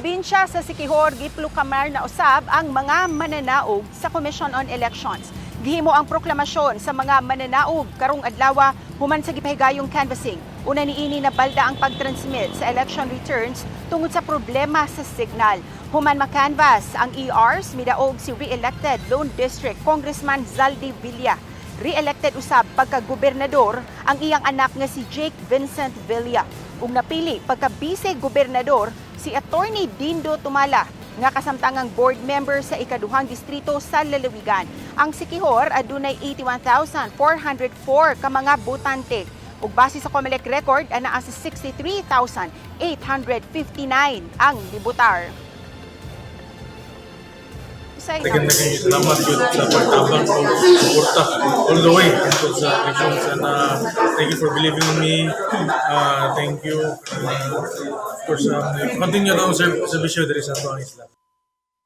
probinsya sa Siquijor, giplukamar na usab ang mga mananaog sa Commission on Elections. Gihimo ang proklamasyon sa mga mananaog karong adlaw human sa gipahigayong canvassing. Una niini, nabalda ang pag-transmit sa election returns tungod sa problema sa signal. Human ma-canvass ang ERs, midaog si re-elected Lone District Congressman Zaldy Villa. Re-elected usab pagka-gobernador ang iyang anak nga si Jake Vincent Villa. Ug napili pagka-vice gobernador si Attorney Dindo Tumala nga kasamtangang board member sa ikaduhang distrito sa lalawigan. Ang Siquijor adunay 81,404 ka mga botante. Ug base sa COMELEC record, anaa sa 63,859 ang nibotar. Sa Daghang daghang salamat gyud sa pagtabang o suporta all the way until sa elections and thank you for believing in me. Thank you. Of course, continue na ang servisyo diri sa atoang isla.